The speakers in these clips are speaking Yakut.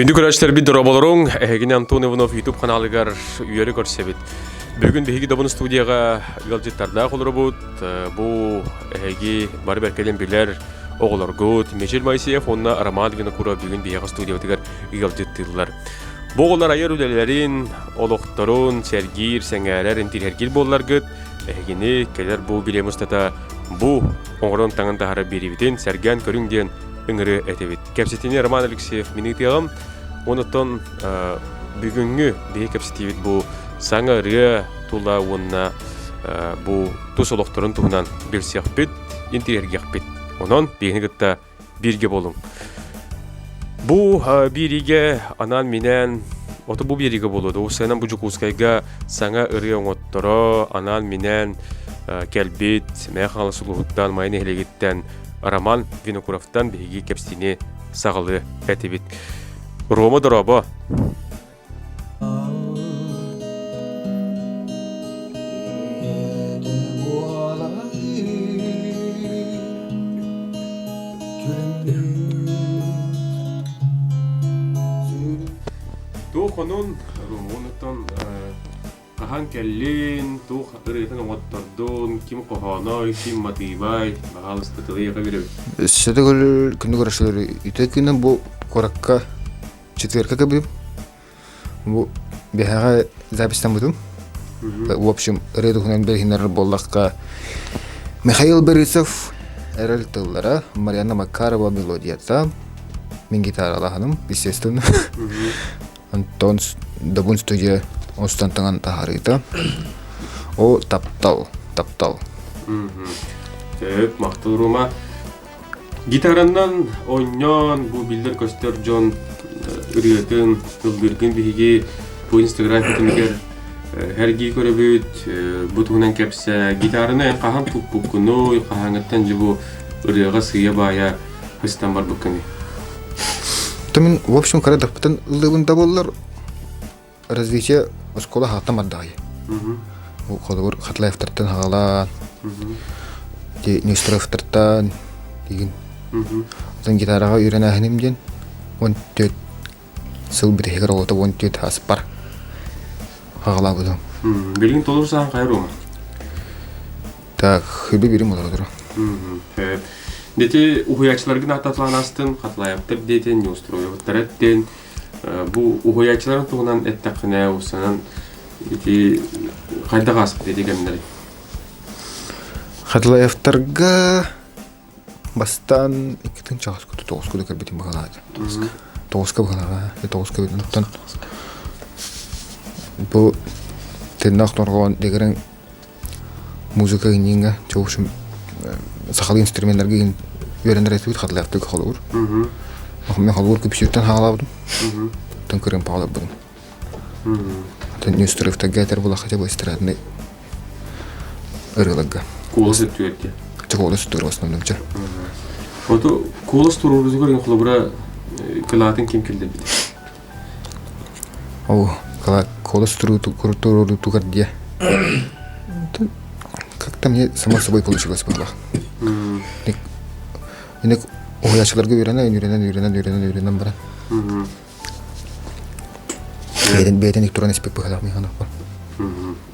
Күндү көрөөччүлэрбит дорооболоруҥ, эһигини Антон Иванов YouTube ханаалыгар үөрэ көрсөбүт. Бүгүн биһиги Добун студияҕа ыалдьыттардаах олоробут. Бу эһиги бары бэркэлин билэр оҕолоргут Мичил Моисеев уонна Роман Винокуров бүгүн биһиэхэ студиябытыгар ыалдьыттыыллар. Бу оҕолор айар үлэлэрин, олохторун сэргиир, сэҥээрэр, интириэһиргиир буолларгыт, эһигини кэлэр бу бириэмэ устата бу оҥорон таҥан таһаарар биэриибитин сэргээн көрүҥ диэн ыҥырыы этэбит. Кэпсэтиини Роман Алексеев мин ыытыаҕым. Онтон бүгүҥҥү биһи кэпсэтиибит бу саҥа ырыа тула уонна бу тус олохторун туһунан билсиэхпит, интириэһиргиэхпит. Онон биһини кытта бииргэ буолуҥ. Бу бииригэ анаан-минээн ото бу биэригэ буолуо дуо? Сыанан бу Дьокуускайга саҥа ырыа оҥотторо анаан-минээн кэлбит Мэҥэ Хаҥалас улууһуттан, Майа нэһилиэгиттэн Роман Винокуровтан биһиги кэпсэтиини саҕалыы этибит. Рома дорообо! Туох онун, Романуттан хаһан кэллин, туох ырыатын оҥоттордун, ким хоһооной, ким матыыбай, баһаалыста тылы биэрэбит. Өссө төгүл күнү көрөшөлөр үтө күнү бу куоракка четверка кэбиһим. Бу биһэҕэ записьтаммытым. В общем, ырыа туһунан билиһиннэрэр буоллахха, Михаил Борисов эрэл тыллара, Марьяна Макарова мелодията, мин гитаралаһаным, естественно. Антон Добун студия устан таҥан таһаарыыта. О, таптал, таптал. Сөп, махтал Рума. Гитаранан оонньоон бу биллэр-көстөр дьон ырыатын ыллыыргын биһиги бу Инстаграм ситимигэр эргии көрөбүт, бу туһунан кэпсээ. Гитараны эн хаһан туппуккунуй, хаһааҥҥыттан дьэ бу ырыаҕа сыыйа-баайа сыстан барбыккыный? Мин, в общем, кыра даппытын ыллыыбын да буоллар, развитие оскуола хааттан бардаҕай. Холобур, Хатлаевтартан хаҕалаан, Нестеровтартан дигин. Оттон гитараҕа үөрэнээһиним диэн 14 сыл бүтэһигэр оҕото 14 ааспар хаҕалаабытым. Билигин толору саан хайа рума? Так, хыбы бирим олородура. Дети уһуйааччыларгын ааттатылаан астын, Хатлаевтар диэтин, Неустроевтар эттин, Бу уһуйааччыларын туһунан эттэххинэ, устанан ити хайдах ааспыт ити кэмнэри? Хатлаевтарга бастаан иккитин чаҕыска тоҕуска да кэлбитим быһалаата. Тоҕуска быһалаҕа, тоҕуска оттон бу тыннаах торҕоон дэгэрэн музыка иннингэ в общем сахалыы инструменнарга иһин үөрэнэр этибит хатлаахтык холобур мен холобур күпсүүртэн хаалаабытым оттон кырыымпаҕа олорбутум оттон ньустуровтарга этэр буоллахха хотя бы эстрадный ырыаларга куолас өттүгэр диэн куолас өттүгэр в основном чэ Ото куолас туруорутугар холобура кылаатын ким киллэрбит Оо, куолас туруорутугар диэ. Как-то мне само собой получилось быһыылаах. Инник уһуйааччыларга үөрэнэн, үөрэнэн, үөрэнэн, үөрэнэн, үөрэнэн баран. Бэйэтин бэйэтин туран испит быһыылаах миханаппар.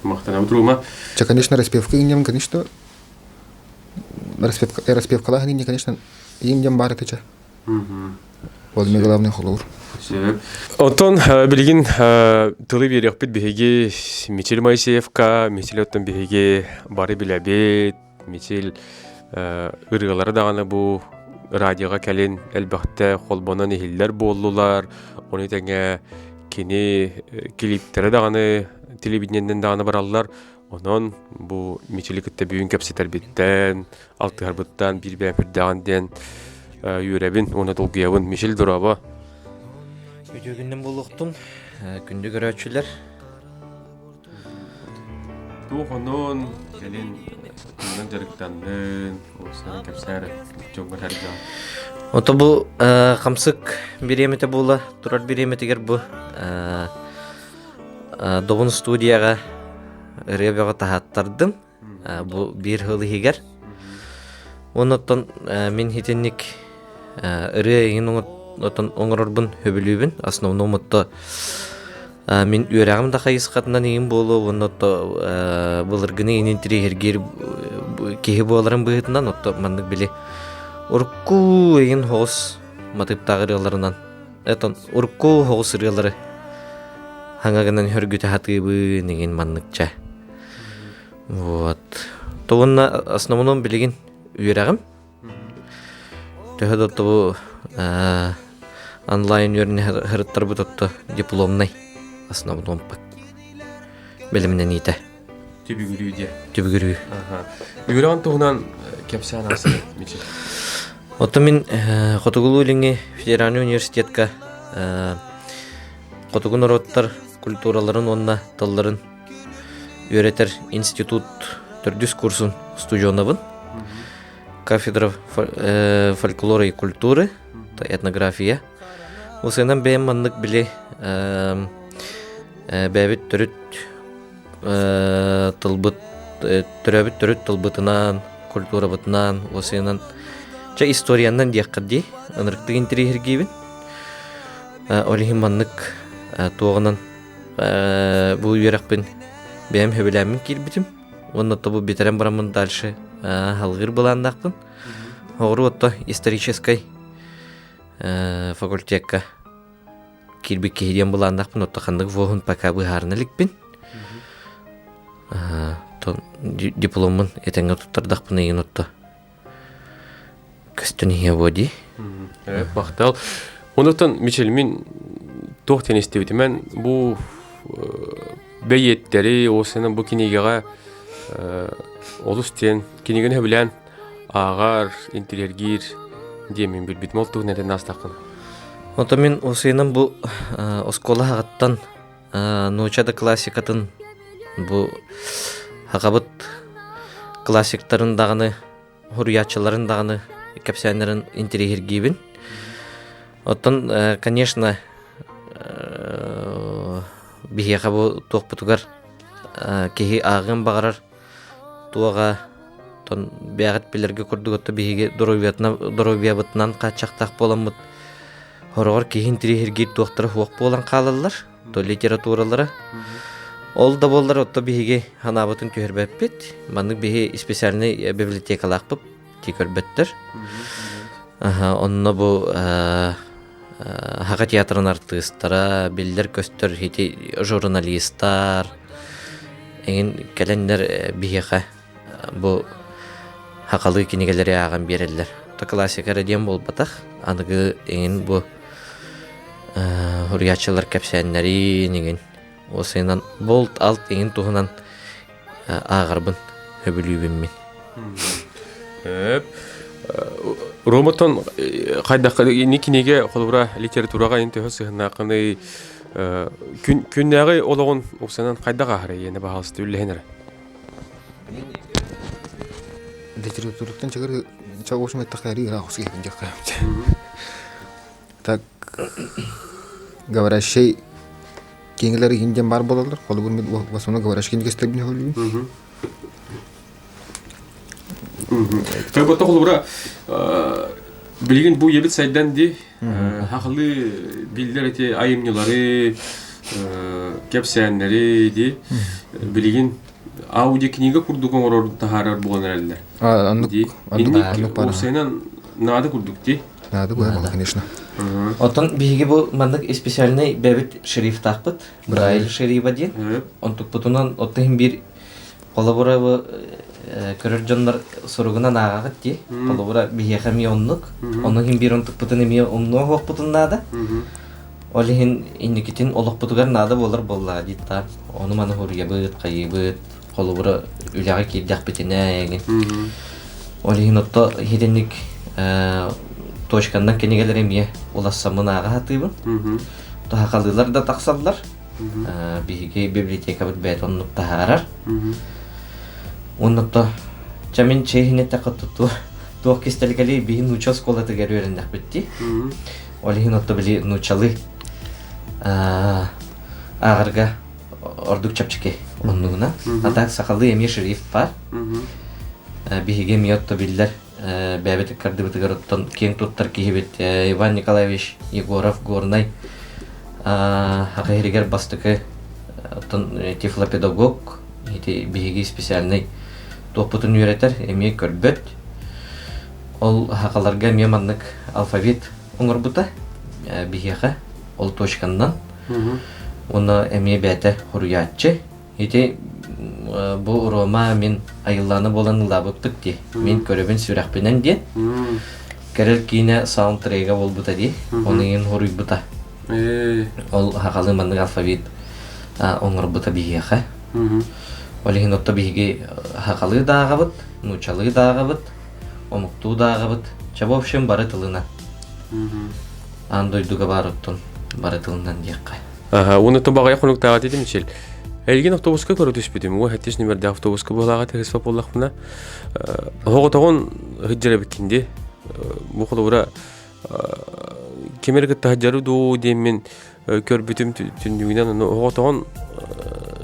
Махтанабыт Рума. Ча, конечно, распевка иннем, конечно, распевка, распевкалаах инне, конечно, им дем баар этэ Ол эмиэ главный холобур. Сөп. Оттон билигин тылы биэриэхпит биһиги Мичил Моисеевка, Мичил оттон биһиги бары билэбит, Мичил ырыалары даҕаны бу радиоҕа кэлин элбэхтэ холбонон иһиллэр буоллулар. Ону тэҥэ кини клиптэрэ даҕаны телевидениенэн даҕаны бараллар. Онон бу Мичили кытта бүгүн кэпсэтэрбиттэн, алтыһарбыттан биир бэйэм сүрдээҕин диэн үөрэбин уонна долгуйабын. Мичил дорообо. Үтүө күннэн буолуохтун, күндү көрөөччүлэр. Туох онон кэлин тугунан дьарыктаннын, уопсайынан кэпсээр дьоҥҥо сэргэҕин. Ото бу хамсык бириэмэтэ буола турар бириэмэтигэр бу Добун студияҕа ырыа бөҕө таһааттардым. Бу биир сыл иһигэр. Оннуттан мин итинник ырыа иһин. отон оҥорорбун сөбүлүүбүн. Основном отто мин үөрэҕим да хайысхатынан иһин буолуо уонна отто былыргыны иһин интириэһиргиир киһи буоларым быһыытынан отто маннык били урукку иһин хоҕус матыыптаах ырыаларынан этон урукку хоҕус ырыалары хаҥа гынан хөргүтэ сатыыбын иҥин манныкча. Вот. То уонна основном билигин үөрэҕим. Төһө да тобу онлайн үөрэнэ сырыттарбыт отто дипломнай основном бэлэмнэниитэ. Түбүгүрүү диэ. Түбүгүрүү. Үөрэҕин туһунан кэпсээн аасыгын Мичил. Оттон мин Хотугулуу-Илиҥҥи федеральный университетка хотугу норуоттар культураларын уонна тылларын үөрэтэр институт төрдүс курсун студенабын. Кафедра фольклора и культуры, этнография. Усынан бэйэм маннык били бэйэбит төрүт тылбыт төрөөбүт төрүт тылбытынан, культурабытынан, уосайынан чэ историянан диэххэ дии ынырыктык интириэһиргиибин. Ол иһин маннык туоҕунан бу үөрэхпин бэйэм сөбүлээммин киирбитим. Уонна тобу бүтэрэн бараммын дальше халгыыр былааннаахпын. Оҕуру отто историческай факультекка киирбит киһи диэн былааннаахпын, отто ханнык вуһун пока быһаарына иликпин. Дипломмун этэҥҥэ туттардахпына иһин отто көстөн иһиэ буо дии. Махтал. Онутан Мичил мин туох диэн истибитим мен бу бэйиэттэри осынан бу кинигэҕэ олус диэн кинигэни сөбүлээн ааҕар, интириэргиир диэммин билбитим. Ол туһунан этэн аастаххына. Онтон мин осыйынан бу оскуола аҕыттан нуучча да классикатын бу хахабыт классиктарын даҕаны суруйааччыларын даҕаны кэпсээннэрин интириэһиргиибин. Оттон, конечно, биһиэхэ бу туохпутугар киһи ааҕыан баҕарар туоҕа тон бэйэҕит билэргэ курдук отто биһиги доруобуйабытынан хааччахтаах буоламмыт хороҕор киһи интириэһиргиир туохтара суох буолан хаалаллар то литературалара. Ол да буоллар отто биһиги ханаабытын түһэрбэппит. Маннык биһи специальный библиотекалаахпыт ти көрбөттөр. Онно бу Хака театрын артыыстара, биллэр-көстөр ити журналистар эҥин кэлэннэр биһиэхэ бу хахалыы кинигэлэри ааҕан биэрэллэр. То классика эрэ диэн буолбатах. Аныгы эҥин бу суруйааччылар кэпсээннэрин эҥин уосайынан болт алт эҥин туһунан ааҕарбын сөбүлүүбүн мин. Ромотон хайдах ини кинигэ холобура литератураҕа ин төһө сыһыннааххыный күннээҕи олоҕун уксанан хайдах ааһарый иэнэ баһаалыста үллэһин эрэ. Литератураттан чагыр чагошум эттэхтээри ыраах усуйабын диэххэ. Так говорящий кинилэр иһин диэн баар буолаллар. Холобур мин в основном говорящий кинигэстэбин өһөлүүбүн. Тойботто холобура билигин бу ебит сайдан ди хахалы биллер эти айымньылары кэпсээннэри ди билигин аудиокнига курдук оҥорор таһаарар буолан эрэллэр. Оннук оннук уопсайынан наада курдук ди. Наада буолар конечно. Оттон биһиги бу маннык специальный бэбит шрифтаахпыт. Брайль шриба диэн. Онтукпутунан оттон иһин биир холобура бу көрөр дьоннор суругунан ааҕаҕыт дии. Холобура биһиэхэ эмиэ оннук. Ону иһин биир онтукпутун эмиэ умнуо суохпутун наада. Ол иһин инникитин олохпутугар наада буолар буоллаҕа дии таам. Ону маны хуруйабыт, хайыыбыт, холобура үлэҕэ киирдэхпитинэ эҥин. Ол иһин отто итинник точканнан кинигэлэри эмиэ улассаммын ааҕа сатыыбын. Сахалыылар да тахсаллар. Биһиги библиотекабыт бэйэтэ оннук таһаарар. Уонна то чэ мин чиэһин эттэххэ туох кистэлкэлий биһи нуучча оскуолатыгар үөрэннэхпит дии. Ол иһин отто били нууччалыы ааҕарга ордук чэпчэки оннугунан. А так сахалыы эмиэ шрифт баар. Биһиги эмиэ отто биллэр. Бэйэбит ыккардыбытыгар оттон киэҥ туттар киһибит Иван Николаевич Егоров Горнай саха сиригэр бастакы оттон тифлопедагог ити биһиги специальнай туохпутун үөрэтэр эмиэ көрбөт. Ол сахаларга эмиэ маннык алфавит оҥорбута биһиэхэ ол точканнан. Уонна эмиэ бэйэтэ хоруйааччы. Ити бу Рома мин айыллааны буолан ыллаабыппыт дии. Мин көрөбүн сүрэхпинэн диэн. Кэрэл киинэ саундтрега буолбута дии. Ону иһин хоруйбута. Ол сахалыы маннык алфавит оҥорбута биһиэхэ. Ол иһин отто биһиги сахалыы да ааҕабыт, нууччалыы да ааҕабыт, омуктуу да ааҕабыт. Чэ, в общем, бары тылынан. Аан дойдуга баар оттон бары тылынан диэххэ. Аха, уонна баҕайы хонуктааҕа дидим чил. Элгин автобуска көрө түспүтүм. Уо хэттис нүмердээх автобуска буолааҕа тыһыспа буоллахпына, оһоҕотоҕун сылдьар ди. Бу холобура ким эрэ кытта сылдьары дуу диэммин көрбүтүм түннүгүнэн ону оһоҕотоҕун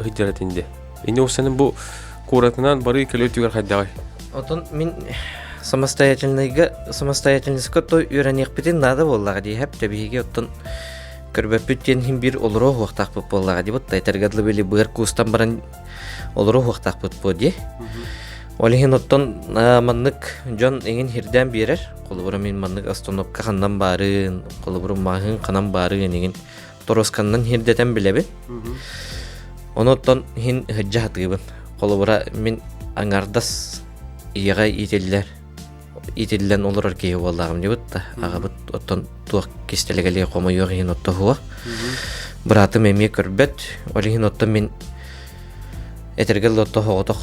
сылдьар этин ди. Ини усанын бу куоратынан бары кэлэ өттүгэр хайдаҕай? Отон мин самостоятельныйга самостоятельностька то үөрэниэхпитин наада буоллаҕа дии хэп биһиги оттон көрбөппүт диэн иһин биир олоруо уохтаахпыт буоллаҕа дии бутта этэргэ дылы били быар куустан баран олоруо уохтаахпыт буо дии. Ол иһин оттон маннык дьон эҥин хирдээн биэрэр. Холобура мин маннык остановка ханнан баарын, холобура маһын ханан баарын эҥин торуосканнан хирдэтэн билэбин. Ону оттон иһин сылдьа сатыыбын. Холобура мин аҥардас ийэҕэ иитиллэр итиллэн олорор киһи буоллаҕым дибит да аҕабыт оттон туох кистэлэгэлиэ хомойуох иһин оттоһуо быраатым эмиэ көрбөт ол иһин оттон мин этэргэ дылы оҕотох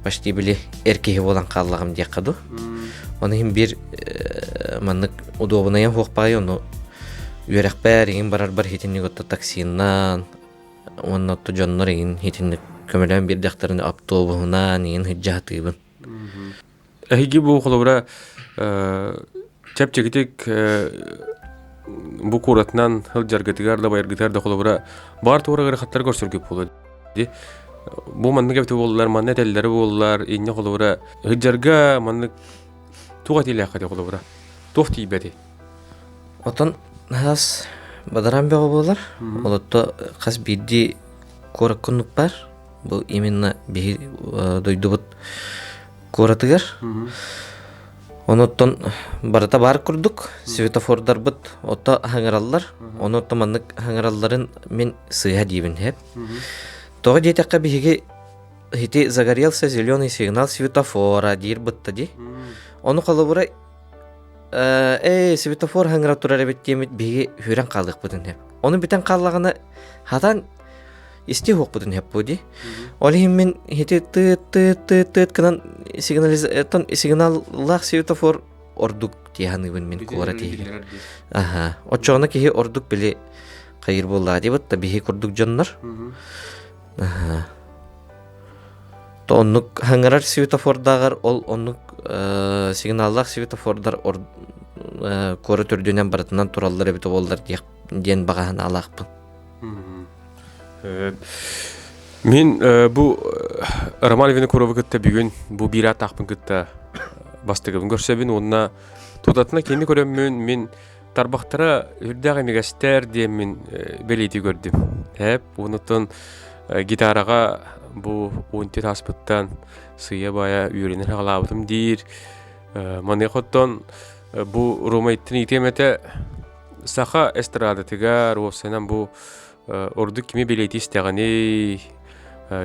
почти били эр киһи буолан хааллаҕым диэххэ ду ону иһин биир маннык удуобунайым хуохпаай ону үөрэхпэр иһин барарбар хитинник отто таксиннан уонна отто дьоннор иһин хитинник көмөлөөн биэрдэхтэринэ автобуһунан иһин сылдьа Эһиги бу холобура чэпчэкитик бу куоратынан сылдьаргытыгар да байаргытыгар да холобура баар туора ыарахаттары көрсөргүт буолуо дии. Бу маннык эбитэ буоллар, манна этэллэрэ буоллар, инньэ холобура сылдьарга маннык туох этиилээххитий холобура? Туох тиийбэтий? Отон хас бадаран бөҕө буолар. Олотто хас биирдии куоракка оннук баар. Бу именно биһи дойдубут куоратыгар. Онуттан барыта баар курдук светофордарбыт ото хаҥыраллар. Онуттан маннык хаҥыралларын мин сыыһа диибин хэп. Тоҕо диэтэххэ биһиги ити загорелся зеленый сигнал светофора диир бытта ди. Ону холобура ээ светофор хаҥыра турар эбит диэмит биһиги хүрэн хаалыахпытын хэп. Ону бүтэн хааллаҕына хатан исти уһуохпутун сөп дии. Ол иһин мин ити тыыт тыыт тыыт тыыт гынан сигнализаттан сигналлаах светофор ордук дии саныыбын мин куорат иһигэр. Аха. Оччоҕуна киһи ордук били хайыр буоллаа диэбит да биһи курдук дьоннор. Аха. То оннук хаҥырар светофордааҕар ол оннук сигналлаах светофордар куорат үрдүнэн барытынан тураллар эбит буоллар диэн баҕа санаалаахпын. Мин бу Роман Винокуровы кытта бүгүн бу биир ааттаахпын кытта бастыгыбын көрсөбүн уонна тутатына кини көрөммүн мин тарбахтара үрдээх имигэстэр диэммин бэлиэтии көрдүм. Эп онуттан гитараҕа бу уонти тааспыттан сыыйа-баайа үөрэнэн хаалаабытым диир. Маныаха оттон бу Рома иттин иитиэм этэ Саха эстрадатыгар уопсайынан бу ордук кими бэлиэтии истэҕиний,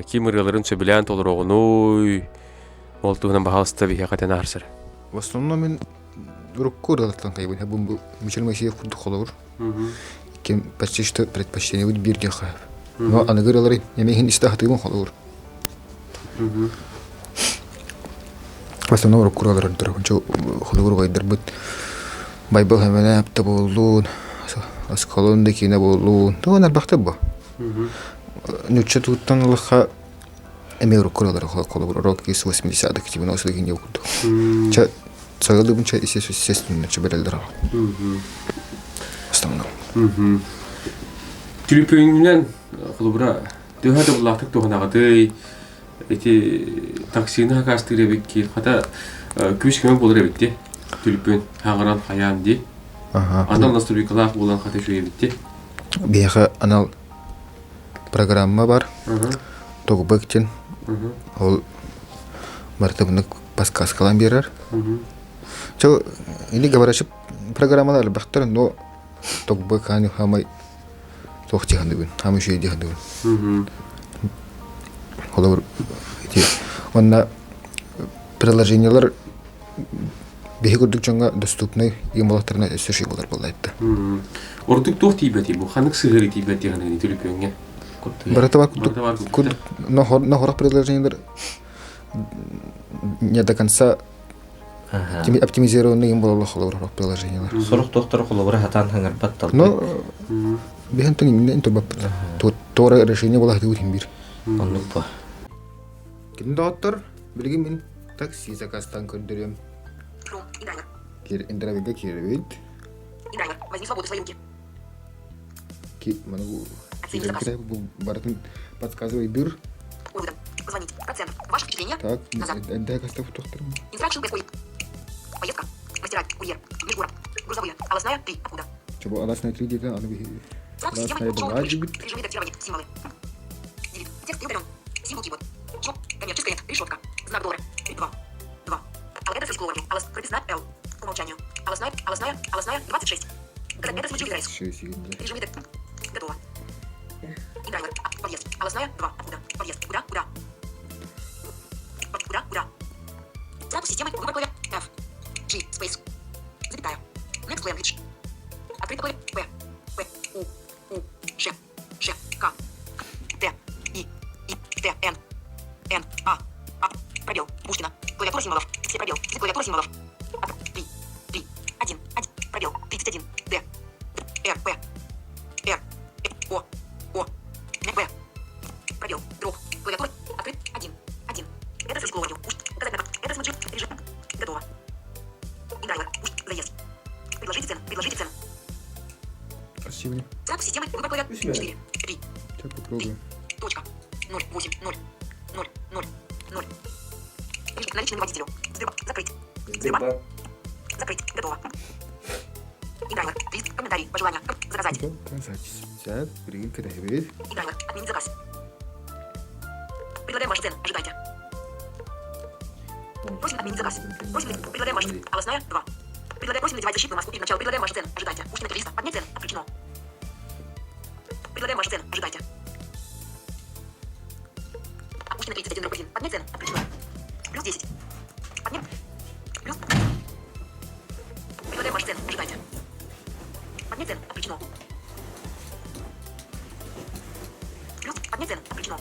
ким ырыаларын сөбүлээн толороҕунуй, ол туһунан баһаалыста биһиэхэ этэн аарсар. В основном мин урукку ырыалартан хайбын бу Мичил Моисеев курдук холобур. Ким почти что предпочтение будет биир диэххэ. Но аныгы ырыалары эми иһин истэ хатыыбын холобур. В основном урукку ырыалары турабын. Холобур убайдарбыт Байбал Хэмэнээп да буоллун, Осколон да киинэ буоллун, тугун элбэхтик бу. Нучча тууттан ылыхха эмиэ урукку ырыалары холобур рок из 80-х 90-х иһин курдук. Чэ, сагалыыбын чэ естественно чэ бэрэллэр аҕа. Основном. Түлүпүөнүнэн холобура төһө да буллаахтык туһанаҕытый ити таксины хакаастыыр эбиккин хата. Күүс көмө буолар эбит дии. Түлүпүөн хаҥаран хайаан дии. Анал настройкалаах буолан хата үчүгэй эбит дии. Биһиэхэ анал программа бар. Тогбек диэн. Ол барыта муннук подсказкалаан биэрэр. Чо или говорящий программалар элбэхтэр, но Тогбек хааны хамай туох дии хаамай үчүгэй дии саныыбын. Холобур, ити уонна приложениелар биһи курдук дьоҥҥо доступный емолохторуна өссө үчүгэй буолар буолла Ордук туох тиийбэтий бу? Ханнык сыһыары тиийбэт диэххиний төлөпүөҥҥэ? Барыта бар курдук, но хорох приложениелар не до конца оптимизированный им буолаллар холобур приложениелар. Сорох туохтар холобура хатаан хаҥарбат талбыт. Но биһэн именно турбаппыт. Туора решение була хатыбыт бир. Оннук бу. Ким доҕоттор, билигин мин такси заказтан көрдөрүөм. Индрайверга киирэбит. Возьми свободу в свои руки. Ки, маны бу барытын подсказывай дыр. Выводом. Позвонить. Процент. Ваше впечатление? Так, Назад. дай кастов тохторым. Инстракшн происходит. Поездка. Мастера. Курьер. Межгород. Грузовые. Областная 3. Откуда? Чего, Аласная 3 где-то, она Статус системы. Аласная Шоу 2 Режим дебит. Режим редактирования. Символы. Делит. Текст не удален. Символ keyboard. Шоу. Коммерческая. Решетка. Знак доллара. 3, 2. 2. Алгебра с Алас. Прописная Л. По умолчанию. Областная. Областная. Областная. 26. Это случай Райс. Режим редактирования. Готово. Индрайвер. Подъезд. Областная. 2. Откуда? Подъезд. Куда? Куда? Куда? Куда? Статус системы. Выбор клавиатуры. F. G. Space. Запятая. Next language. Открыто клавиатура. П. П. У. У. Ш. Ш. К. Т. И. И. Т. Н. Н. А. А. Пробел. Пушкина. Клавиатура символов. Все пробел. Все клавиатура символов. 3. 3. 1. 1. Пробел. 31. Д. Р. П. Р. О. О. Н. П. Пробел. Дроп. Клавиатура. Открыт. 1. 1. Это с Указать на. Это смысле. Режим. Готово. Индрайвер. Заезд. Предложите цену. Предложите цену. Спасибо. Статус системы. Выбор клавиатуры. 4. 3. Сейчас попробуем. Точка. 0, 8, 0, 0, 0, 0. Наличный водителю. Сбербанк. Закрыть. Сбербанк. Закрыть. Готово. Индрайвер. Лист. Комментарий. Пожелания. Заказать. Заказать. Сейчас, прикинь, Индрайвер. Отменить заказ. Предлагаем вашу цену. Ожидайте. Просим отменить заказ. Просим, предлагаем вашу цену. Областная 2. Предлагаем, просим надевать защитную маску перед началом. Предлагаем вашу цену. Ожидайте. Пушкина 300. Поднять цену. Отключено. Предлагаем вашу цену. Ожидайте. Пушкина 31 1. Поднять цену. Отключено. Плюс 10. Поднять. Плюс. Предлагаем вашу цену. Ожидайте. Поднять цену. Отключено. Плюс. Поднять цену. Отключено.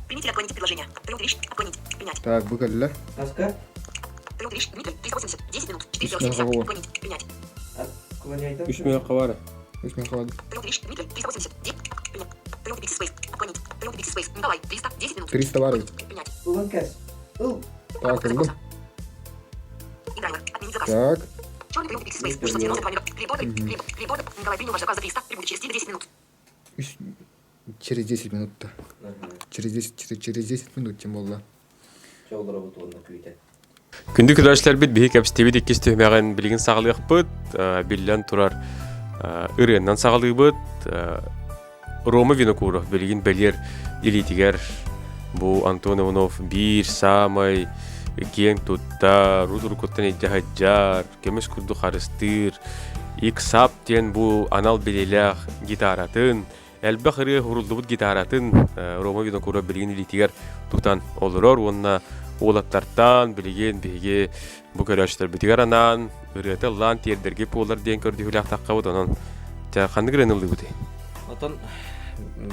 Примите или отклоните предложение. Отклонить. Принять. Так, выколили. Аска? Дмитрий, 380. 10 минут. Үс 4,70. Отклонить. Принять. Үс мөһө хабары. Үс мөһө хабары. Дмитрий, 380. Принять. Отклонить. Николай, 300. 10 минут. 300 бары. Принять. Ылан кэс. Ыл. Так, ыллым. Индрайвер. Отменить заказ. Так. Черный прием Pixie Space. 692 Николай принял ваш заказ за 300. Прибудет через 10 минут. Через 10 минут-то. Через 10, через 10 минут тем более. Күндү көрөөччүлэрбит биһи кэпсэтиибит иккис түһүмэҕин билигин саҕалыахпыт, биллэн турар ырыаннан саҕалыыбыт. Рома Винокуров билигин бэлиэр илиитигэр бу Антон Иванов биир саамай киэҥ туттар, урут-уруккуттан илдьэ сылдьар, көмүс курдук харыстыыр Иксап диэн бу анал билиилээх гитаратын, элбэх ырыа уһуруллубут гитаратын Рома Винокуров билигин илиитигэр тутан олорор уонна уолаттартан билигин биһиги бу көрөөччүлэрбитигэр анаан ырыата ыллаан тиэрдэргэ буолар диэн көрдөһүүлээх таххабыт онон дьэ ханнык ырыаны ыллыыбытый? Отон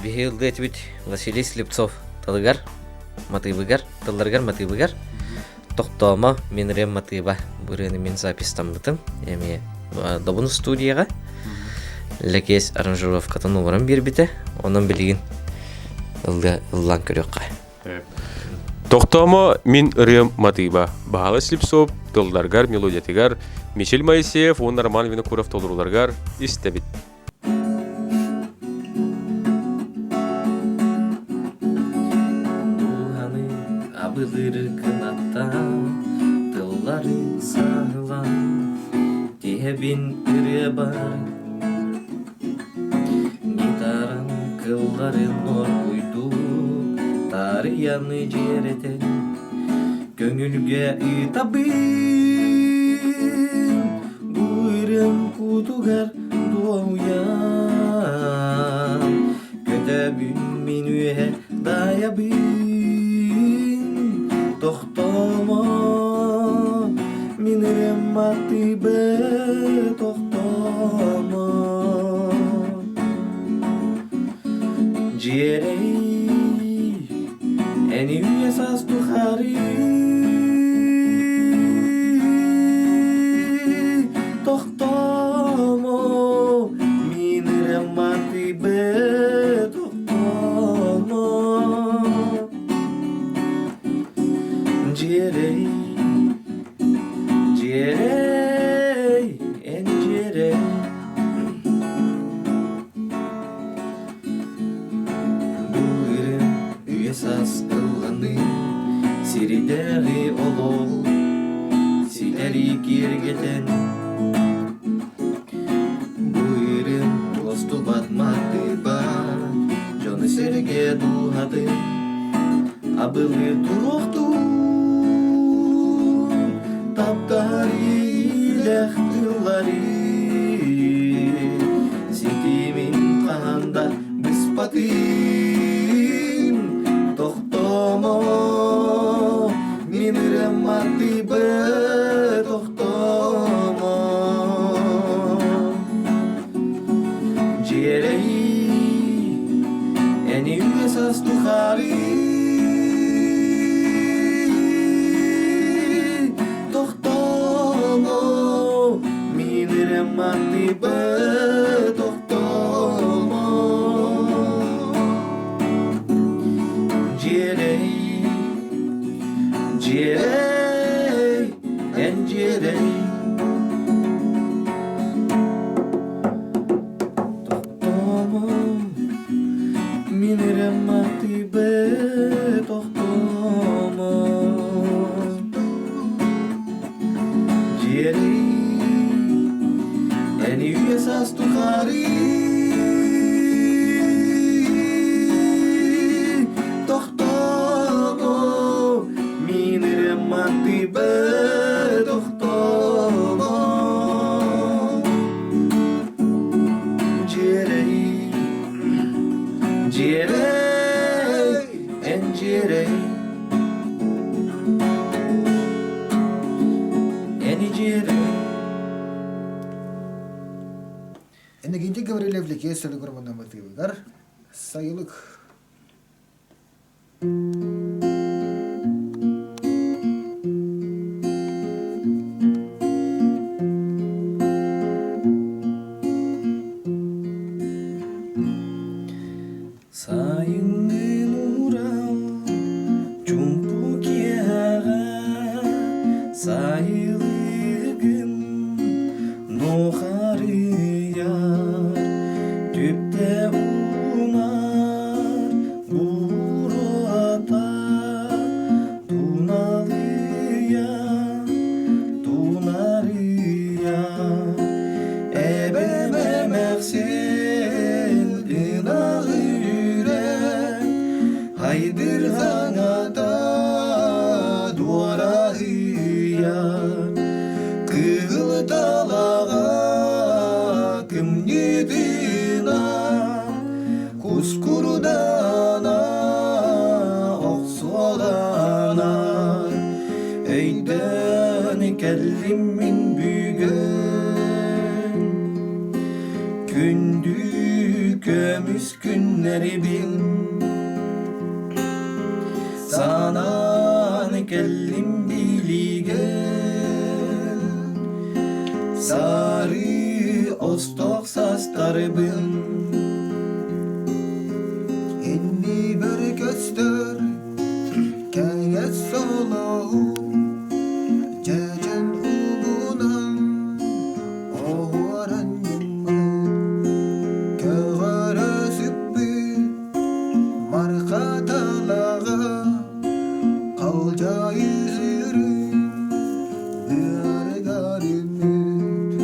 биһи ыллыы этибит Василий Слепцов тылыгар, матыыбыгар, тылларыгар матыыбыгар Тохтоомо мин ырыам матыыба бу ырыаны мин записьтаммытым эмиэ Добун студияҕа Лэкиэс аранжировкатын ууран биэрбитэ онон билигин ыллаан көрүөххэ. Тохтоомо мин ырыам матыыба Баһылай Слепцов тылларгар мелодиятыгар Мичил Моисеев уонна Роман Винокуров толорууларыгар истэбит. Дууһаны абылыыр кынаттаах. Билигин ырыа бар, гитарам кылларын оргуйдуу, таарыйаны дьиэрэтэн, көҥүлгэ ыытабын. Бу ырыам кутугар дуоһуйан, көтөбүн мин үөһэ дайабын. Тохтомо, мин ырыам атыыбы тохтомо. Дьиэрэй, эн үйэ саас тухары тохтомо, мин ырыам атыыбы тохтомо. Дьиэрэй, дьиэрэй, эн дьиэрэй. Бу ырыам үйэ саас ылланыы, сиридээҕи олоҕу ситэри киэргэтэн. Бу ырыам уостубат матыыба, дьону-сэргэ дууһатын абылыы туруохтуун таптаһар иилэх тыллары ситимин хаһан да быспатын тохтомо мин ырыам матыыбы тохтомо Дьиэрэй, эн үйэ саас тухары тохтомо, мин ырыам матыыбы тохтомо. Дьиэрэй, дьиэрэй, эн дьиэрэй. Тохтомо, мин эрэ матыыбы тохтомо. Дьиэрэй, эн үйэ саас тухары тохтомо, мин эрэ матыыбы тохтомо. Дьиэрэй, дьиэрэй, эн дьиэрэй, эн дьиэрэй. Иннокентий Гаврильев Ликиэс Сөлөгөр матыыбыгар Сайылык. Сайыҥҥы нуурал чуумпу киэһэҕэ сайылыгым нухарыйар түптэ уунар буруота туналыйа тунарыйа эбэм эмээхсин ынаҕы үрэн айдырҕаҥата дуораһыйа Кыыл далаҕа кымньыытынан кускурдана охсуолана өйдөөн кэллим мин бүгүн күндү көмүс күннэрибин Санаан кэллим билигин Сары остох састарбын Иннибэр көстөр кэҥэс солоһу Дьэдьэн угунан оһуоран Көҕөрө сүппүт Марха талаҕа халдьаайы сыырын ыарыгар үммүт.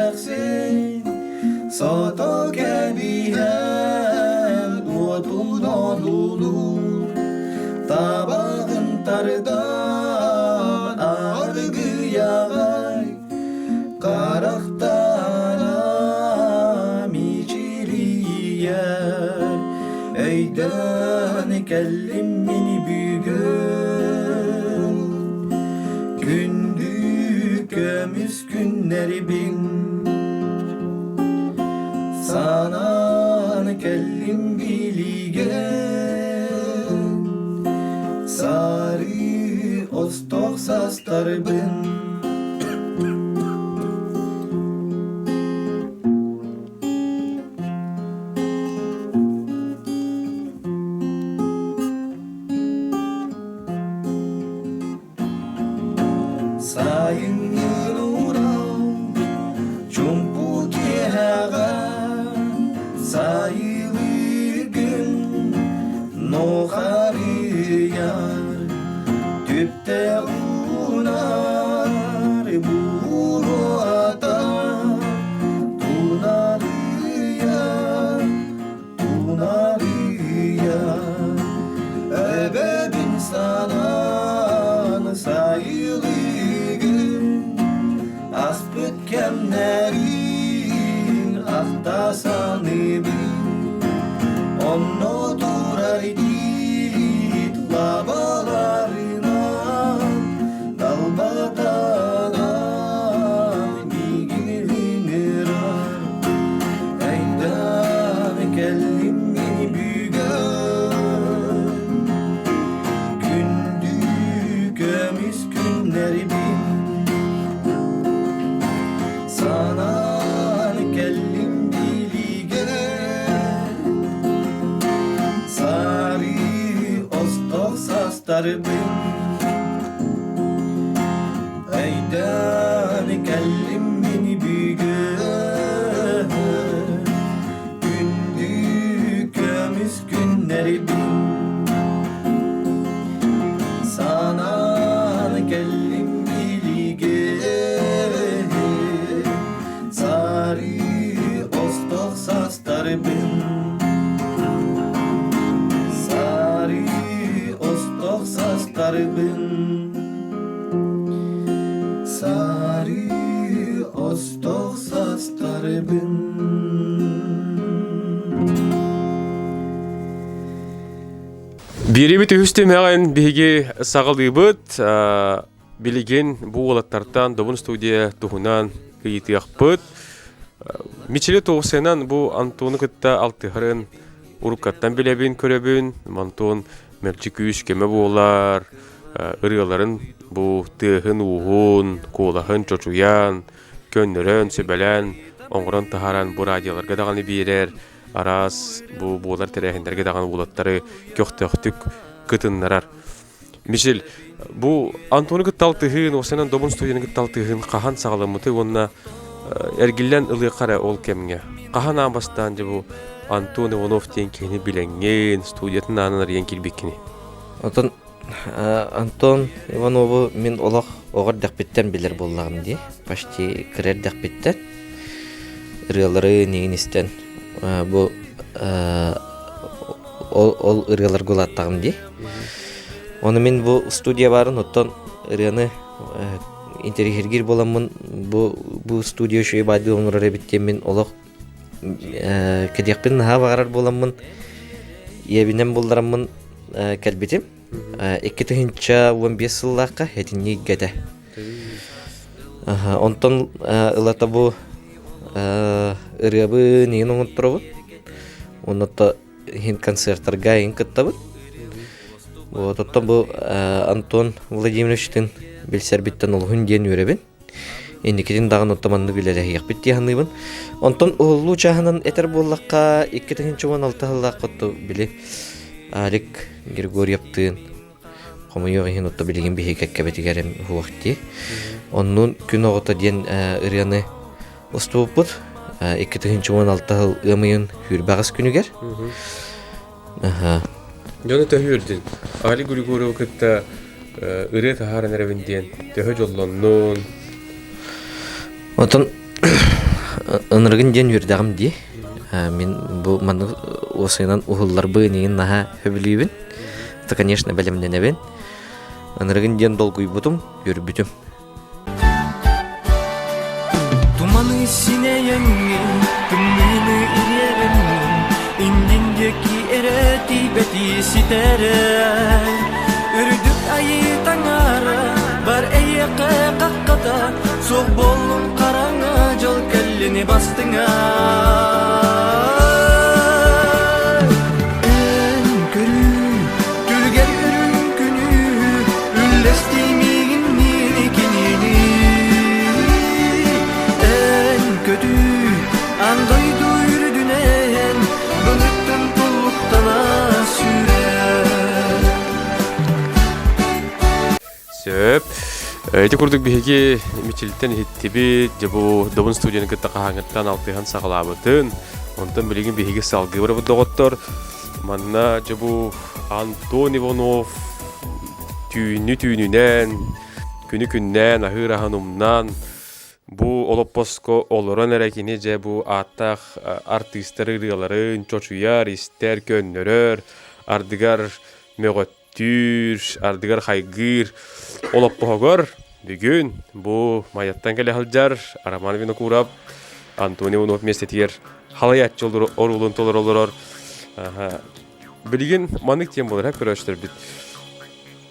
Эмээхсин сото кэбиһэн уотун одуулуур, табаҕын тардан аргыйаҕай, харахтара мичилийэр, өйдөөн кэллим мин бүгүн, күндү көмүс күннэрбин санаан кэллим билигэ сары остох састарбын Сайыҥҥы урал чуумпу киэһэҕэ сайылыгын нухарыйар түптэ уунар буруота тунаарыйар Тунаарыйа эбэбин санаан сайылыгын аспыт кэмнэрин ахта саныыбын онно турар тиит лабаларынан далбатанан миигин ыҥырар Айдаан кэллим мин бүгүн Күндү көмүс күннэрбин Санаан кэллим билигэ Сары остох састарбын Өйдөөн кэллим мин бүгүн Күндү көмүс күннэрбин Санаан кэллим билигэ Сары остох састарбын Сары остох састарбын Сары остох састарбын Биэрибит үһүс түмэҕин биһиги саҕалыыбыт. Билигин бу уолаттартан Добун студия туһунан ыйытыахпыт. Мичили Тоусенан бу Антону кытта алтыһарын уруккаттан билэбин, көрөбүн. Антон мэлдьи күүс көмө буолар, ырыаларын бу тыаһын-ууһун, куолаһын чочуйан, көннөрөн, сүбэлээн, оҥорон таһааран бу радиоларга даҕаны биэрэр, араас бу буолар тэрээһиннэргэ даҕаны уолаттары көхтөөхтүк кытыннарар. Мишель, бу Антону кытта алтыһыын, уопсайынан Добун студияны кытта алтыһыын хаһан саҕаламмытай уонна эргиллэн ылыахха эрэ ол кэмҥэ. Хаһан аан бастаан дьэ бу Антон Иванов диэн киһини билэҥҥин, студиятын аанын арыйан киирбиккиний? Онтон Антон Иванову мин олох оҕо эрдэхпиттэн билэр буоллаҕым дии. Почти кыра эрдэхпиттэн ырыалары нигин истэн бу ол, ол ырыаларга улааттаҕым дии. Ону мин бу студия баарын оттон ырыаны интэриэһиргиир буоламмын бу бу студия үчүгэй баайдыы оҥорор эбит диэммин олох кэлиэхпин наһаа баҕарар буоламмын ийэбинэн буллараммын кэлбитим. 2015 сыллаахха этинньик этэ. Онтон ылата бу ырыабын иһин оҥотторобут. Онно иһин концертарга иһин кыттабыт. Вот оттон бу Антон Владимировичтын билсэрбиттэн олуһун диэн үөрэбин. Инникитин даҕаны оттон маннык үлэлэһиэхпит дии саныыбын. Онтон уһуллуу чааһынан этэр буоллахха, 2016 сыллаахха отту били Алик Григорьевтыын хомойуох иһин отто билигин биһиги кэккэбитигэр уһуох дии. Оннун күн оҕото диэн ырыаны устубуппут. 2016 сыл ыам ыйын сүүрбэҕис күнүгэр. Дьону төһүүрдүн. Али Григорьевы кытта ырыа таһааран эрэбин диэн төһө дьоллоннун? Отон Ынырыгын диэн үөрдэҕим дии. Мин бу маннык уосайынан уһулларбын иҥин наһаа сөбүлүүбүн. Это, конечно, бэлэмнэнэбин. Ынырыгын диэн долгуйбутум, үөрбүтүм. Туманы синэйэҥҥин, тымныыны ириэрэҥҥин, иннин диэки эрэ тиийбэти ситэрэр. Үрдүк айыы таҥара бар эйиэхэ хаххата, суох буоллун хараҥа дьол кэллини бастыҥа. Эн көрүү, түлгэр үрүҥ күнү, үллэстии миигинниин кинини. Эн көтүү, аан дойду үрдүнэн, былыттан туллуктана сүүрэр. Сөп. Ити курдук биһиги Мичилтэн иһиттибит, дьэ бу Добун студияны кытта хаһааҥҥыттан алтыһан саҕалаабытын. Онтон билигин биһиги салгыы барабыт доҕоттор. Манна дьэ бу Антон Иванов түүнү түүнүнэн, күнү күннээн, аһыыр аһын умнан, бу олоппоско олорон эрэ кини дьэ бу ааттаах артыыстар ырыаларын чочуйар, истэр, көннөрөр, ардыгар мөҕөттөр түүр, ардыгар хайгыыр олоппоһугар бүгүн бу Майаттан кэлэ сылдьар Роман Винокуров Антоний Иванов миэстэтигэр халайааччы оруолун толоро олорор. Билигин маннык тиэм буолар көрөөччүлэрбит.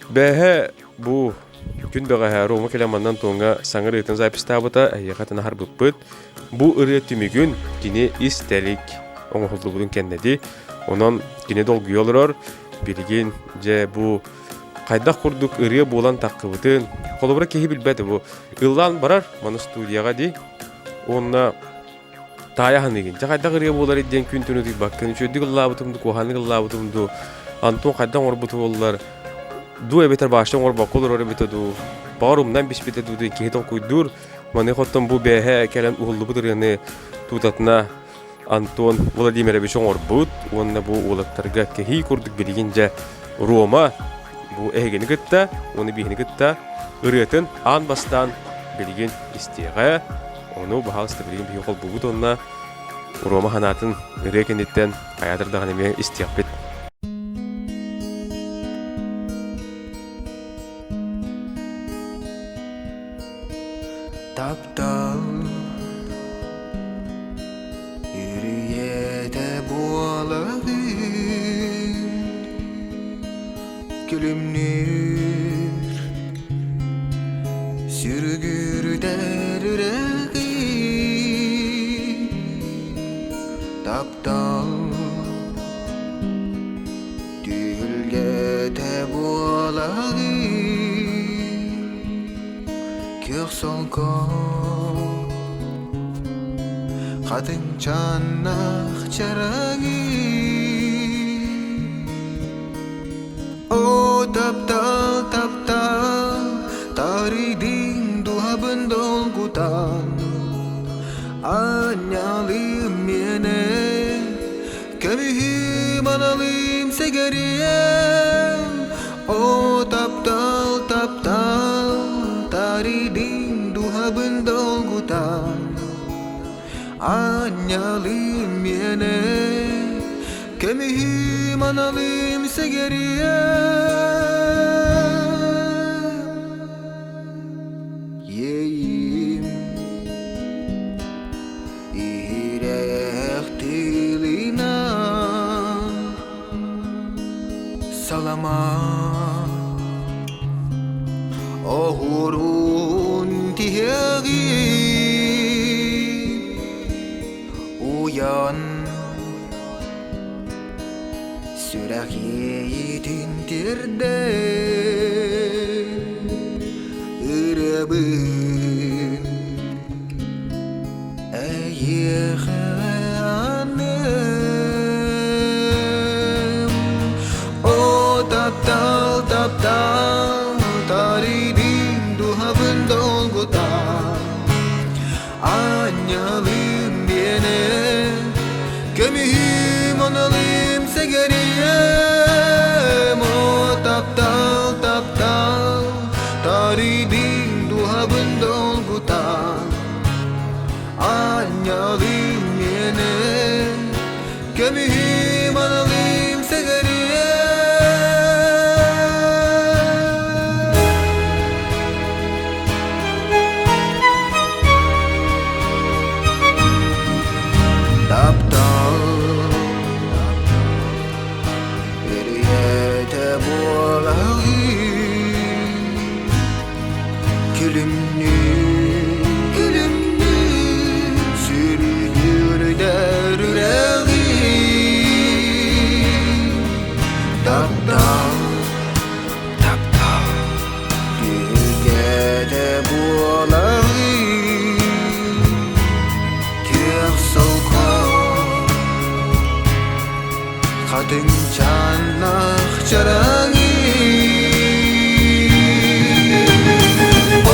Бэһэ бу күн бэҕэһээ Рома кэлэн манна Антоҥҥа саҥа ырыатын запистаабыта, эһиэхэ тына харбыппыт. Бу ырыа түмүгүн кини ис тэлик оҥоһуллубутун кэннэди. Онон кини долгуйа олорор. Билигин дьэ бу хайдах курдук ырыа буолан таххыбытын, холобура киһи билбэт бу ыллаан барар маны студияҕа дии уонна таайа саныыгын дьэ хайдах ырыа буолар диэн күн түн утуйбаккын үчүгэйдик ыллаабытым дуу куһаҕаннык ыллаабытым дуу Антон хайдах оҥорбуту буоллар дуу эбэтэр баашта оҥорбокко олорор эбитэ дуу баҕар умнан биспитэ дуу диэн киһи толкуйдуур маныаха оттон бу бээһэ кэлэн уһуллубут ырыаны туутатына Антон Владимирович оҥорбут уонна бу уолаттарга кэһии курдук билигин дьэ Рома бу эһигини кытта уонна биһини кытта ырыатын аан бастаан билигин истиэҕэ. Ону баһаалыста билигин биһиги холбуубут уонна Рома санаатын ырыа кэнниттэн хайаатар даҕаны эмиэ истиэхпит. Таптал Үрүйэтэ буолаҕын Күлүмнүүр Сүргүрдэр үрэҕи Таптал Түһүлгэтэ буолаҕын Күөх солко Хатыҥчааннаах чараҥы О, таптал, таптал, тарыйдыҥ дууһабын долгутан Анньалым миэнэ, көмүһүм аналым сэгэриэм О, таптал, таптал, тарыйдыҥ дууһабын долгутан Аанньалым миэнэ, көмүһүм аналым сэгэриэм Иэйиим иһирэх тылынан салама Оһуорун тиһэҕи уйан сүрэх иэйиитин тирдэ ырыабын Эйиэхэ аныым О, таптал, таптал, тарыйдым дууһабын долгутан Аанньалым диэнэ, көмүһүм оналым сэгэриэм О, таптал, таптал, тарыйдым дууһабын долгутан. Анньалым миэнэ, көмүһүм аналым сэгэриэ. Таптал Үрүйэтэ буолаҕын Күлүмнүү, күлүмнүү Сүрүһүрдэр үрэҕи Таптал, таптал Түһүлгэтэ буолаҕын Күөх солко Хатыҥчааннаах чараҥы О,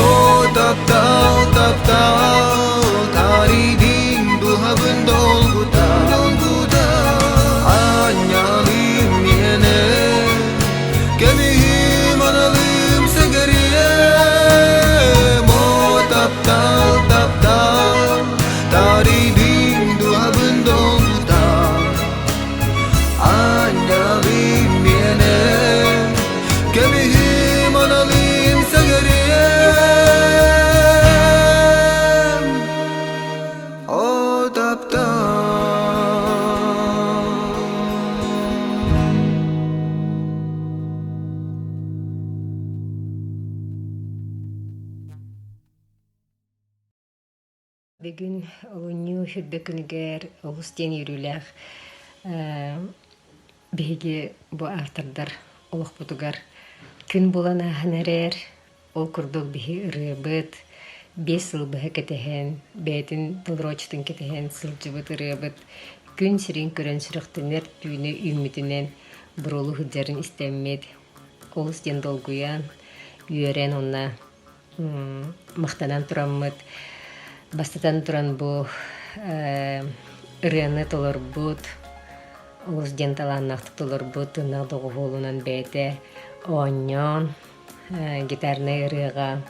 таптал, таптал, таридиҥ дууһабын долгута, долгута, Аанньалым миэнэ, көмүһүм аналым сэгэриэм. О, таптал, таптал, таридиҥ дууһабын долгута, Аанньалым миэнэ, көмүһүм аналым сэгэриэм. О, таптал. Бүгүн олунньу сүрбэ күнүгэр олус диэн үөрүүлээх биһиги бу автордар олохпутугар күн буолан ааһан эрэр. Ол курдук биһи ырыабыт 5 сыл быһа кэтэһэн, бэйэтин толорооччутун кэтэһэн сылдьыбыт ырыабыт күн сирин көрөн сүрэхтэнэр түүнү үүммүтүнэн буруолу сылдьарын истэммит, олус диэн долгуйан, үөрэн уонна махтанан тураммыт, бастатан туран бу ырыаны толорбут, олус диэн талааннаахтык толорбут тыыннаах доҕуһуолунан бэйэтэ оонньоон, гитарнай ырыаҕа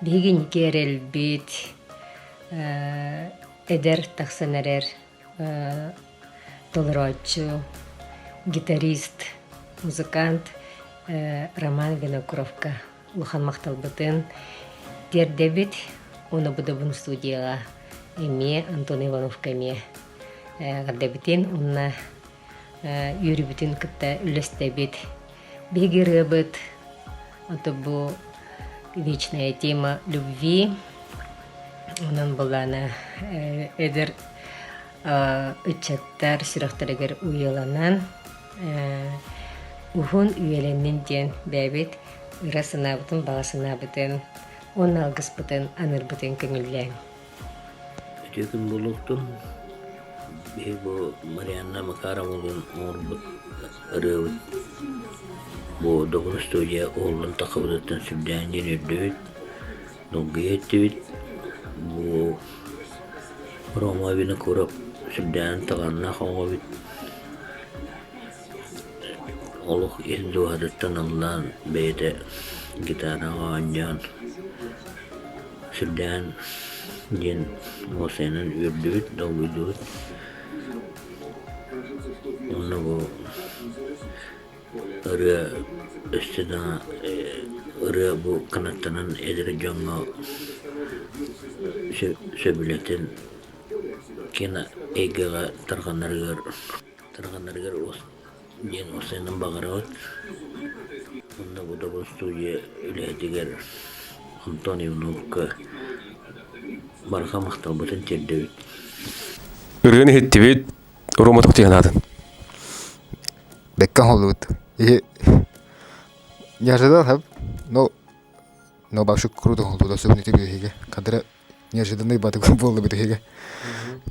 биһиги инники эрэлбит, эдэр тахсан эрэр толорооччу, гитарист, музыкант Роман Винокуровка улахан махталбытын тиэрдэбит. Уонна бу Добун студияҕа эмиэ Антон Ивановка эмиэ эҕэрдэбитин уонна үөрүүбүтүн кытта үллэстэбит. Биһиги ырыабыт ото бу вечная тема любви. Онон былаана эдэр ыччаттар сүрэхтэригэр уйаланан Уһун үйэлэннин диэн бэйэбит ыра санаабытын, баҕа санаабытын уонна алгыспытын анырбытын көҥүллээҥ. Үтүө күн буолуохтун. Биһи бу Марианна Макаровалыын оҥорбут ырыабыт бу Добун студия уһуллан тахсыбытыттан сүрдээн диэн үрдүбүт, долгуйа иттибит. Бу Рома Винокуров сүрдээн талааннаах оҕо эбит. Олох ис дууһатыттан ыллаан, бэйэтэ гитараҕа оонньоон, сүрдээн диэн уопсайынан үөрдүбүт, долгуйдубут. Уонна бу ырыа өссө да ырыа бу кынаттанан эдэр дьоҥҥо сөбүлэтэн кино эйгэҕэ тарҕанарыгар тарҕанарыгар диэн уопсайынан баҕарабыт. Онно бу Добун студия үлэһитигэр Антон Ивановка барҕа махталбытын тиэрдэбит. Ырыаны иһиттибит, Рома тохтуйан аатын. Бэккэ оҥоһуллубут. И не ожидал, но но вообще круто оҥоһуллубут особенно ити биһиги. Кадра неожиданный батык буолла биһиги.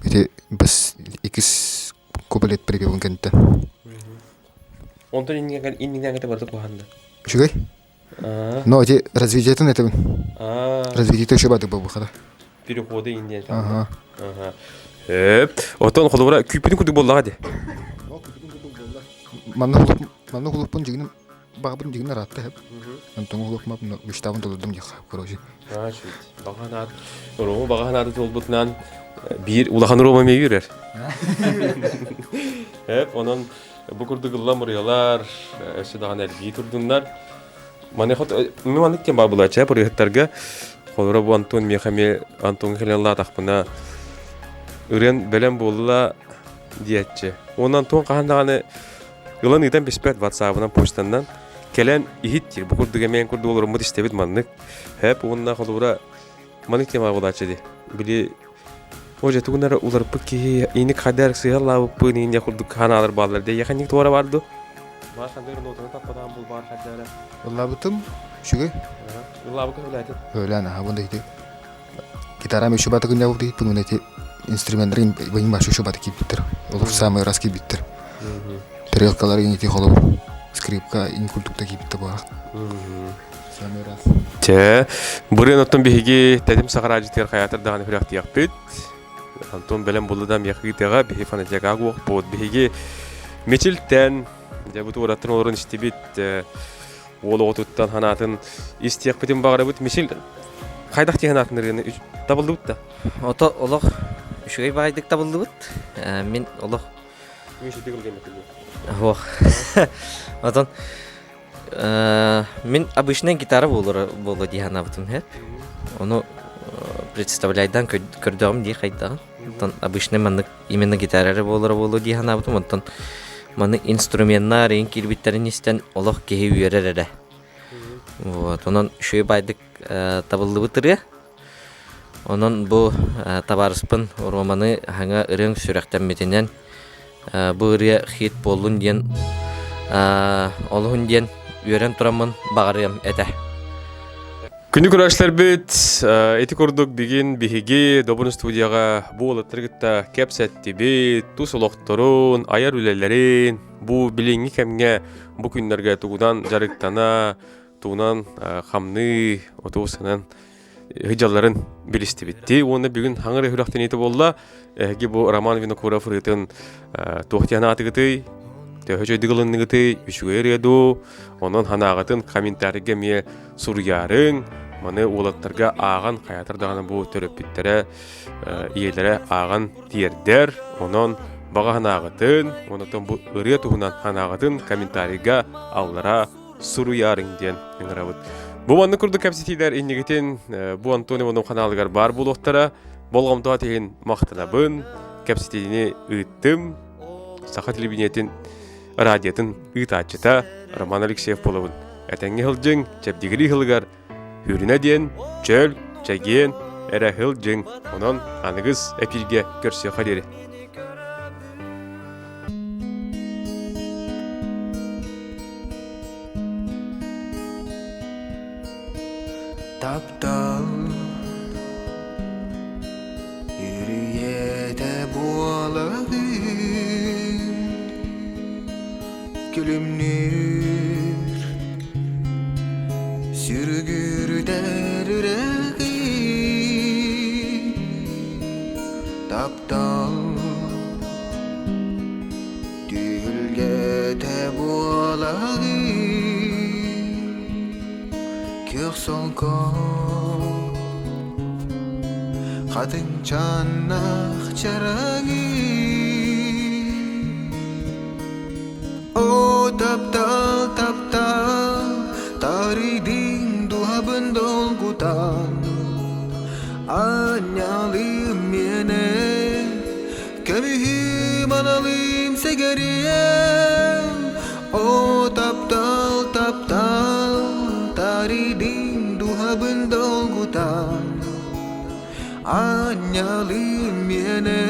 Ити бас иккис куплет припевын кэнниттэн. Онтон иннигэн кete барда куһанна. Үчүгэй. Но эти развитиетын этибин. Развитиете еще батык буолбухата. Переходы индиан. Ага. Отон холобура күүппүтүн курдук буоллаҕа дии. Манна манна хулуппун дьигиним баҕабын дьигин араатта хэп. Онтон хулупма мечтабын толордум диэххэ короче. Баҕа санаат, Рома баҕа санаата туолбутунан. Биир улахан Рома эмиэ үөрэр. Эп, онон бу курдук ылла муруйалар, өссө даҕаны элбии турдуннар. Маныха мен маннык диэн баар булааччы ырыаһыттарга холоро бу Антон миэхэ эмиэ Антоҥҥа кэлэн ыллаатахпына ырыан бэлэм буолла диэччи. Уонна Антон хаһан даҕаны ылан ыытан биспэт ватсабынан почтаннан кэлэн иһит диир. Бу курдук эмиэ курдук олороммут истэбит маннык. Хэп уонна холобура маннык тема булааччы ди. Били О, тугунара уларыппыт киһи иник хайдар сыһаллаабыппын ине курдук ханаалар бааллар дии. Яханник туора бар ду? Баар хандыр нотаны таппатаан бул баар хайдара. Ыллаабытым үчүгэй. Ыллаабыкка сөбүлээтин. Сөбүлээн аха бу ити гитарам үчү батыгын дьабык диит бун эти инструменттарын быйын башы үчү батык киирбиттэр. Олох самый раз киирбиттэр. Тарелкалар ити холобур скрипка ин курдукта киирбиттэр буолар. Самый раз. Чэ, бырыан оттон биһиги тэтим сахараадьытыгар хайаатар даҕаны күрэхтиэхпит. Антон бэлэм булла да миэхэ биһи фанатига буолбут. Биһиги Мичилтэн, дьэ бу туораттан олорон истибит уол оҕотуттан ханаатын истиэхпитин баҕарабыт. Мичил хайдах тиһэн атын ырыаны табыллыбыт да? Ото олох үчүгэй баайдык табыллыбыт. Мин олох Ох. Отон Мин обычный гитара буолара буолуо дии санаабытым иһэр. Ону представляйдаан көрдөҕүм дии хайдаҕын. Оттон обычный маннык именно гитара эрэ буолара буолуо дии санаабытым. Оттон маны инструменнар иин киирбиттэрин истэн олох киһи үөрэр эрэ. Вот. Онон үчүгэй баайдык табыллыбыт ырыа. Онон бу табаарыспын Романы хаҥа ырыаҥ сүрэхтэммитинэн бу ырыа хит буоллун диэн олуһун диэн үөрэн тураммын баҕарыам этэ. Күнү көрөөччүлэрбит ити курдук бүгүн биһиги Добун студияҕа бу уолаттары кытта кэпсэттибит, тус олохторун, айар үлэлэрин, бу билиҥҥи кэмҥэ бу күннэргэ тугунан дьарыктана, тугунан хамныы, отуусанан ыдьалларын билистибитти уонна бүгүн хаҥыр үһүрэхтэниитэ буолла эһиги бу Роман Винокуров ырыатын туох диэн аатыгытый төһө үчүгэйдик ылынныгытый үчүгэй ырыа дуу онон ханаағытын комментарийга эмиэ суруйаарыҥ маны уолаттарга ааҕан хайаатар даҕаны бу төрөппүттэрэ ийэлэрэ ааҕан тиэрдэр онон баҕа санааҕытын онотон бу ырыа туһунан санааҕытын комментарийга аллара суруйаарыҥ диэн ыҥырабыт. Бу маннык курдук кэпсэтиилэр иннигитин бу Антон Иванов ханаалыгар баар буолуохтара. Болҕомтоҕо иһин махтанабын. Кэпсэтиини ыыттым. Саха телевидениетин радиотын ыытааччыта Роман Алексеев буолабын. Этэҥҥэ сылдьыҥ, чэбдигирии сылыгар Хүрүнэ диэн чөл, чэгиэн эрэ сылдьыҥ. Онон аныгыс эпииргэ көрсүөххэ диэри. Таптал үрүйэтэ буолаҕын күлүмнүүр Сүргүрдэр үрэҕи таптал түһүлгэтэ буолаҕын күөх солко хатыҥчаннах чараҥы О, таптал, таптал, тарыйдыҥ дууһабын долгутан, Анньалыым миэнэ, көмүһүм аналыым сэгэриэм. О, таптал, таптал, тарыйдыҥ дууһабын долгутан, Анньалыым миэнэ,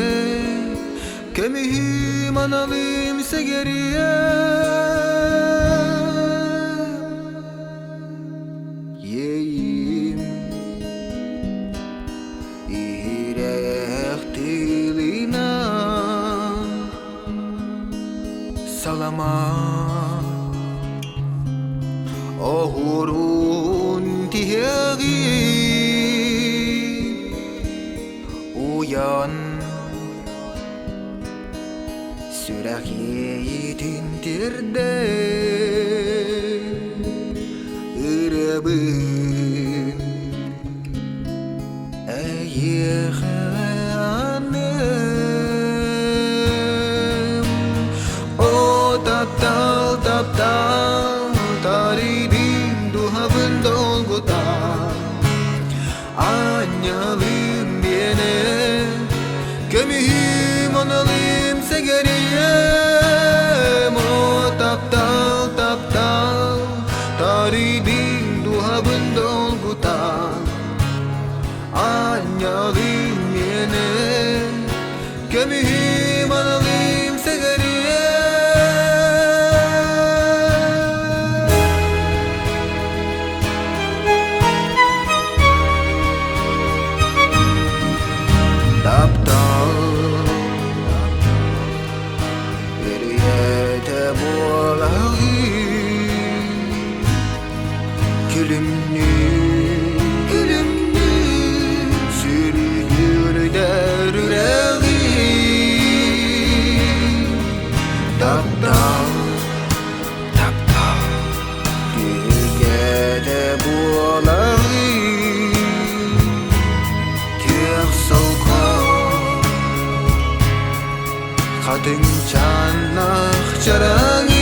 Көмүһүм аналым сэгэриэм Иэйиим иһирэх тылынан Салама оһуорун тиһэҕин Уйан Сүрэх иэйиитин тирдэн ырыабын эйиэхэ анаан. Көмүһүм аналым сэгэриэ Таптал Үрүйэтэ буолаҕын Күлүмнүү, күлүмнүү Сүрүгүрдэр үрэҕи Таптал, таптал Түһүлгэтэ буолаҕын Күөх солко Хатыҥчааннах чараҥ.